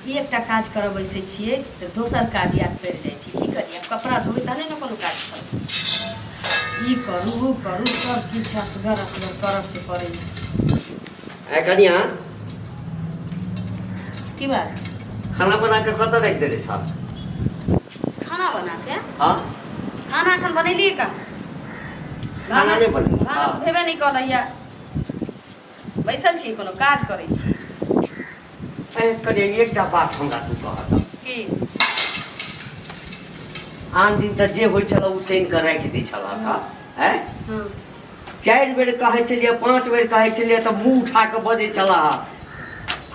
एकटा काज करऽ बैसै छियै तऽ दोसर काज याद पड़ि जाइ छै। की करियै आब? कपड़ा धोबै तहने ने कोनो काज करबै। ई करू, ओ करू, सब किछु असगर असगर करऽके पड़ैए। आइ कनिया। की बात? खाना बना के कतऽ राखि देने छल? खाना बना के? हाँ। खाना एखन बनेलियै कहाँ? खाना नहि बनेलियै? भानस भेबे नहि कयलैए। बैसल छी, कोनो काज करै छी? कनि एकटा बात हमरा तू कहऽ तऽ। की? आन दिन तऽ जे होइ छल उसैन कऽ राखि दै छल आँय। 4 बेर कहै छलियै, 5 बेर कहै छलियै तऽ मुँह उठा कऽ बजै छलाह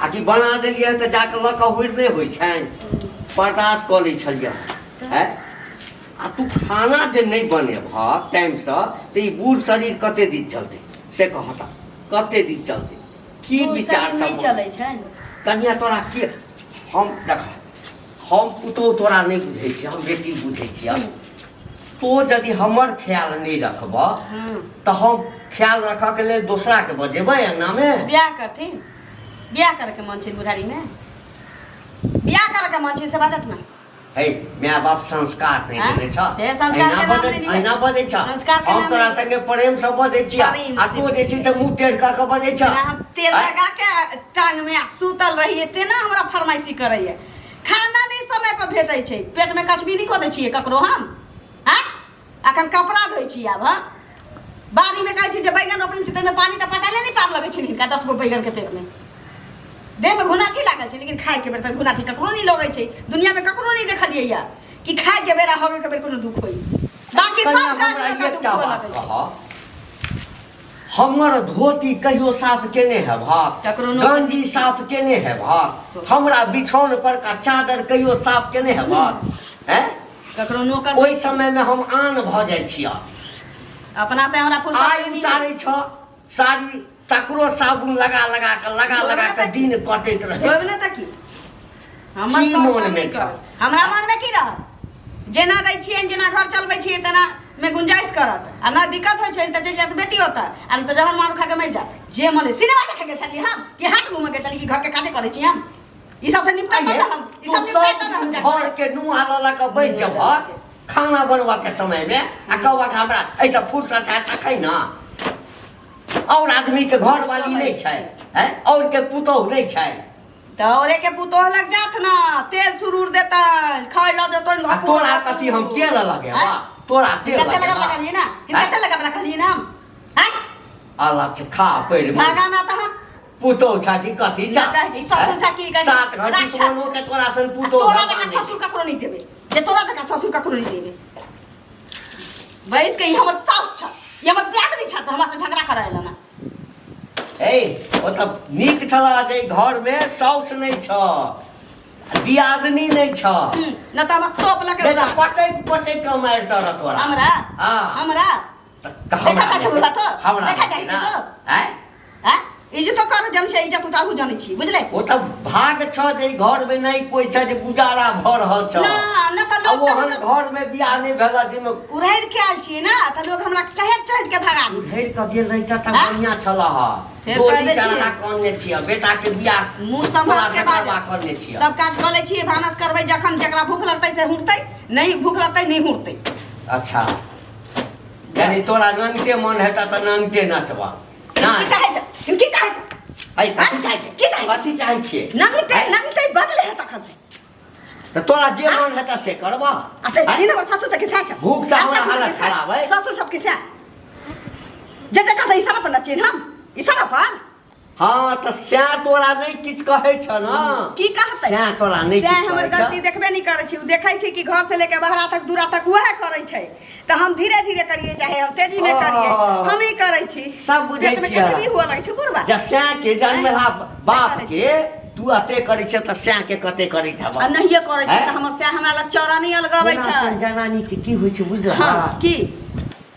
आ कि बना देलियै तऽ जाकऽ लऽ कऽ हुरि नहि होइ छनि, बर्दाश्त कऽ लै छलियै। आँय, आ तू खाना जे नहि बनेबह टाइमसँ तऽ ई बूढ़ शरीर कते दिन चलतै से कहऽ तऽ, कते दिन चलतै? की बूढ़ विचार शरीर छौ? नहि चलै छनि। कनिया, तोरा के हम देख, हम पुतोहु तोरा नहि बुझै छियै, हम बेटी बुझै छियै। तो यदि हमर ख्याल नहि रखबह तऽ हम ख्याल रखऽके लेल दोसराके बजेबै अङ्गनामे? बियाह करथिन? बियाह करैके मन छै? बुढ़ारीमे बियाह करैके मन छै से बाजत ने। हे, माय बाप संस्कार नहि आँय? देने छ। हे, संस्कार एहिना के नाम बजै नहि लिअ। एहिना बजै छ। संस्कार के हम नाम तोरा नहि। संगे प्रेम से बजै छियै प्रेम आ से। तू जे छै से मुँह टेढ़ कऽ के बजै छ। जेना हम तेल आँय? लगा के टांग में आ सुतल रहिए तेना हमरा फरमाइशी करैए। खाना नहि समय पर भेटै छै, पेट में कचबी नहि कऽ दै छियै ककरो हम? आँय, अखन कपड़ा धोइ छी आब हम। बाड़ी में कहै छी जे बैगन रोपने छी, ताहिमे पानि तऽ पटाले नहि पार लगै छै हिनका। 10 गो बैगन के पेड़ में देहमे घुनाठी लागल छै, लेकिन खायके बेर तऽ घुनाठी ककरो नहि लगै छै। दुनियामे ककरो नहि देखलियै या कि खायके बेर आ हगैके बेर कोनो दुख होई। बाकी सब कनिया, काज हमरा लऽ कऽ दुख एकटा हुअ बात लगै छै। कहऽ, हमर धोती कहियो साफ केने हेबह? ककरो नौकर गंजी साफ केने हेबह? हमरा बिछौन पर का चादर कहियो साफ केने हेबह? हैं? ककरो नौकर ओहि समय में हम आन भऽ जाइ छियह। अपना से हमरा फुर्सत आइ नहि। उतारै छ साड़ी, तकरो साबुन लगा लगा के लगा लगा के दिन कटैत रहै होब ने तऽ की हमर की काम मोन तऽ मे नहि छौ? कर। हमरा मनमे की रहत? जेना दै छियनि, जेना घर चलबै छियै, तेना मे गुंजाइश करत आ न दिक्कत होइ छनि तऽ चलि जायत बेटी ओतऽ आ नहि तऽ जहन मारू खा के मरि जायत। जे मन होइ। सिनेमा देखै गेल छलियै हम कि हाट घूमऽ गेल छलियै कि घरके काजे करै छी हम? ई सबसँ निपटब तब ने हम ई तू सब निपटाएब सब तब ने हम दिन जाके। घर के नुआ लऽ लऽ कऽ बैस जेबह खाना बनबऽ के समय मे आ कहबह कि हमरा एहिसँ फुर्सत हैत तखन ने। और आदमी के घर वाली नहीं छै हैं, और के पुतोह नहीं छै? तऽ औरे के पुतोह लग जात ना, तेल सुरूर देतनि, खाय ल देतनि। आ तोरा कथी हम तेल लगेबा? आँय? तोरा तेल हिनका तेल लगेबा? लगाबला कहलियै ना? हिनका आँय? तेल लगाबला कहलियै ना हम? आँय? अलग छै, खा पड़ि भागा ना तऽ हम पुतोह छा कि कथी छा? ना कहै छै, ससुर छा की कहै छै? 7 घंटी राक्षस। सोनो के तोरा सन आ पुतोह तोरा भगवान जकाँ नहि। ससुर ककरो नहि देबै, जे तोरा जकाँ ससुर ककरो नहि देबै। बैस के ई हमर साउस छ, ई हमर दियादनी छ, तऽ हमरा से झगड़ा करऽ एला ना। ए, ओ तऽ नीक छला जे घर में साउस नहीं छ, दियादनी नहीं छ। न तऽ हमरा तोप लके नहीं तऽ उड़ा। पटैक पटैक के मारि दर तोरा। हमरा? हाँ। हमरा? तऽ हमरा देखा जाइ छै हमरा तऽ? हमरा देखा जाइ छै ना। तऽ? आँय? आँय? इज्जतो कर जन छै, इज्जत उतारू जनै छी, बुझले? ओ तऽ भाग छ जे घर में नहीं कोई छ जे गुजारा भऽ रहल छ। ना, ना तऽ आ लोग तऽ ओहन हमरा घर में बियाह नहीं भेल जाहिमे उड़ैड़ के आयल छियै ना, तऽ लोग हमरा चढ़ि चढ़ि के भगा देत। उधेड़ कऽ गेल रहिता तऽ आँय? बढ़िया छल हा। फेर कह डोली दै छियै। चढ़ा कऽ अनने छियै बेटा के बियाह, मुँह सम्हार तोरा के से बाज। करबा कऽ अनने छियै। सब काज कऽ लै छियै, भानस करबै जखन जकरा भूख लगतै से हुड़तै, नहीं भूख लगतै नहीं हुड़तै। अच्छा, यानी तोरा नंगटे मन हेता तऽ नंगटे नचबा? की चाहै छ? की चाहै छ? है, कथी चाहै? की चाहै? कथी चाहै छियै? नंगटे है? नंगटे बजले है तखन से। तऽ तोरा जे मन हेता से करबा। आ ते दिन हमर ससुर सबके सएह छ। भूख से आ हमरा ससुर हालत सबके सएह- खराब है। ससुर सबके सएह जे जे कहतै इशारा पर नचियन हम, इशारा पर। हाँ, तऽ सएह तोरा नहि किछु कहै छ ने? की कहतै? सएह तोरा नहि सएह किछु हमर कहै छ? गलती देखबे नहि करै छै। ओ देखै छै कि घर से लेके बहरा तक, दूरा तक उएह करै छै, तऽ हम धीरे धीरे करियै चाहे हम तेजी में करियै, ओ। हम ही करै छी। सब बुझै पेटमे छियै। किछु भी हुअ लगै छै बुढ़बा। जब सएह के जन्मेला बाप के तू अते करै छै तऽ सएह के कते करैत हेबह? आ नहिये करै छै हैं? तऽ हमर सएह हमरा लग चरनी अलगबै तोरा छै। सन जनानी के की होइ छै बुझलह? हँ, की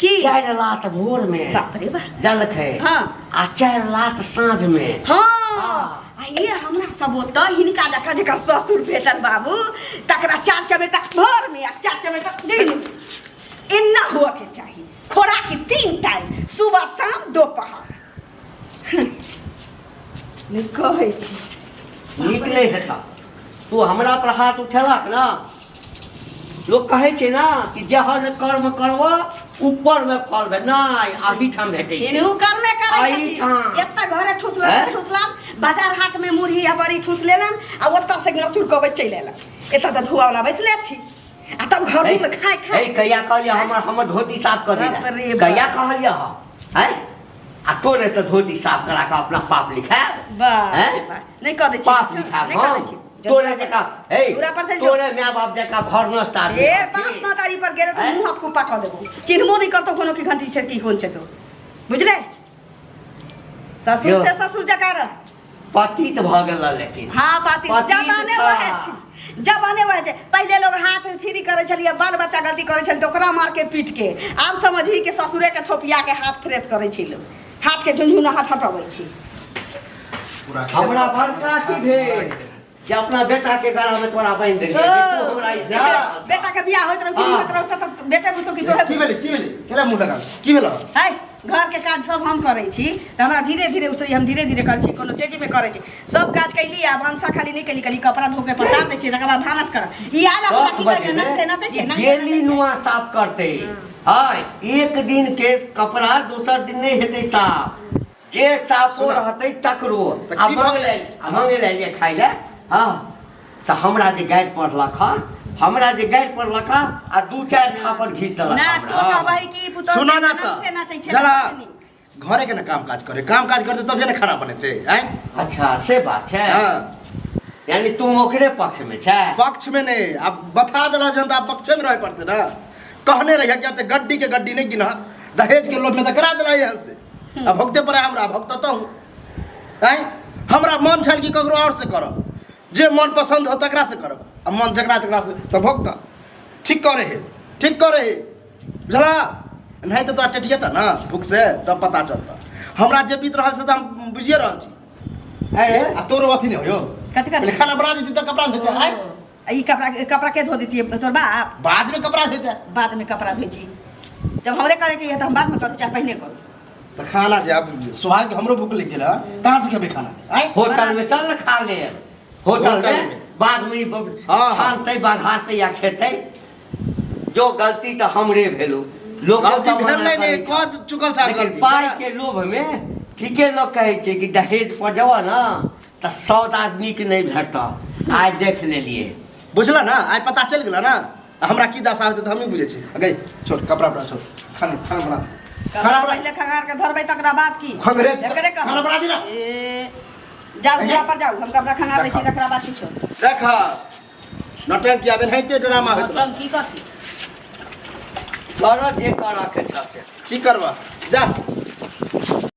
की? 4 लात भोर में बाप रे बाप। जलखै आ 4 लात साँझ में। हाँ। हाँ। आ ये हमरा सब ओतऽ हिनका जकाँ जकर ससुर भेटल बाबू, तकरा 4 चमेटा भोर में आ 4 चमेटा दिन में। एना हुअ के चाही। खोराकी 3 टाइम, सुबह शाम दोपहर। नहि कहै छी। नीक नहि हेता। तू हमरा पर हाथ उठेलक ना लोक कहै छै ना कि जहन कर्म करब ऊपर में फल भेट नहि एहिठाम भेटै छै इनहु कर्मे करै छथिन एहिठाम। एतऽ घरे ठुसलन से हैं? ठुसलन बाजार हाट में मुरही आ बड़ी ठुस लेलन आ ओतऽ से गचुर कबै चलि एलन एतऽ तऽ धुआ वाला बैसले छी आ तब घरो में खाय खाय हे कहिया कहलियै हमर हमर धोती साफ कऽ बाप रे देला बाप। कहिया कहलियै हम हैं आ तोरे से धोती साफ करा कऽ अपना पाप लिखायब वाह हैं? वाह नहि कऽ दै छी पाप किछो, लिखायब नहि कऽ दै हम छी तोरे जकाँ हे दूरा पर चलि जो। तोरे माय बाप जकाँ भरनस्त आदमी ए हम बाप छी। महतारी पर गेले तऽ हैं? मुँह हाथ कुप्पा कऽ देबो चिन्हबो नहि करतौ कोनो की घंटी छै की कोन छै तो बुझले ससुर जो। छै ससुर जकाँ रह पतित भऽ गेल लेकिन हाँ पाती पतित जबाने छा। वएह छै जबाने वएह छै पहिले लोग हाथ फ्री करै छलियै बाल बच्चा गलती करै छलै तऽ ओकरा मार के पीट के आब समझही कि ससुरे के थोपिया के हाथ फ्रेश करै छै लोग हाथ के झुनझुना हाथ हटबै छी हमरा बड़का अथी भेल जे अपना बेटा के गला में तोरा बांधि देलियै जे तू हमरा ई जा। बेटा के बियाह होइत रहौ कि हाँ। होइत रहौ से तऽ बेटे बुझतो कि तोहे की भेलै की भेलै केला मुँह लगा की भेल है घर के काज सब हम करै छी तऽ हमरा धीरे धीरे उसरी हम धीरे धीरे करै छी कोनो तेजीमे करै छी सब काज कैली आ भनसा खाली नहि कैली कली कपड़ा धो के पसार दै छी तकर बाद भानस करब ई आयल हमरा दस की बजे करियै में नचते नचै छै नचते डेली नचै छै। नुआ साफ करतै हाँ एक दिन के कपड़ा दोसर दिन नहि हेतै साफ जे साफो सुना। रहतै तकरो तऽ आ की भऽ मंगले गेलै? आ मंगले एलियै खाइ लए हँ तऽ हमरा जे गारि पढ़लक हँ हमरा जे गारि पढ़लक हँ आ दू चारि थापड़ घीच देलक ना हमरा। तू कहबही कि पुतोह सुना ना नचते तऽ नचै छै जला नचते नहि। घरे के ना काम काज करे काम काज करते तभिए ना खाना बनेते आँय अच्छा से बात छै हाँ यानी तू ओकरे पक्ष में छै पक्ष में नहीं अब बता दिला जन तो आप पक्षे में रहे पड़ते ना कहने रहिए क्या ते गड्डी के गड्डी नहीं गिना दहेज के लोभ में तो करा दिला यहाँ से अब भोगते पड़े हमरा भोगता हूँ आँय हमरा मन छल कि ककरो और से करब जे मन पसंद हो तकरा से करब आ मन जकरा तकरा से तो भोगता ठीक करे हे ठीक करे हे बुझला नहीं तो तोरा टेटियता ना भूख से तब पता चलता हमरा जे बीत रहल से तो हम बुझिए रहल छी अरे आ तोरो अथी नहीं हो कथी कथी? पहिले खाना बना देती तऽ कपड़ा धोते आय आ ई कपड़ा कपड़ा के धो देतियै तोर बाप बाद में कपड़ा धोते बाद में कपड़ा धोइ छी जब हमरे करे के है तऽ हम बाद में करू चाहे पहले करू तऽ खाना जे अब सुहाग हमरो भूख लग गेल हँ कहाँ से खेबै खाना आय होटल में चल न खा ले होटल होटल में में। बाद में ई हाँ, हाँ। छानतै बघारतै या खेतै जो गलती तऽ हमरे भेलो लोक गलती भेल नहि ने कऽ चुकल छ लेकिन गलती पाइ के लोभ में ठीके लोग कहै छै कि दहेज पर जब ने तऽ सौदा नीक नहि भेटत आइ देख लेलियै बुझल ना आइ पता चलि गेल ना हमरा की दशा होतै तऽ हमही बुझै छी गई छोड़ कपड़ा उपड़ा छोड़ खाना खाना बना कपड़ा खाना बना पहिले खंगार के धरबै तकरा बाद की खंघरे एकरे कहब। खाना बना दी ना ए जाउ दुआ पर जाउ हम कपड़ा खंगार दै छी तकरा बाद किछो देख नौटंकी आबे नहीं ड्रामा होइत रहल। की करती कर जे करऽ के छह से की करबा जा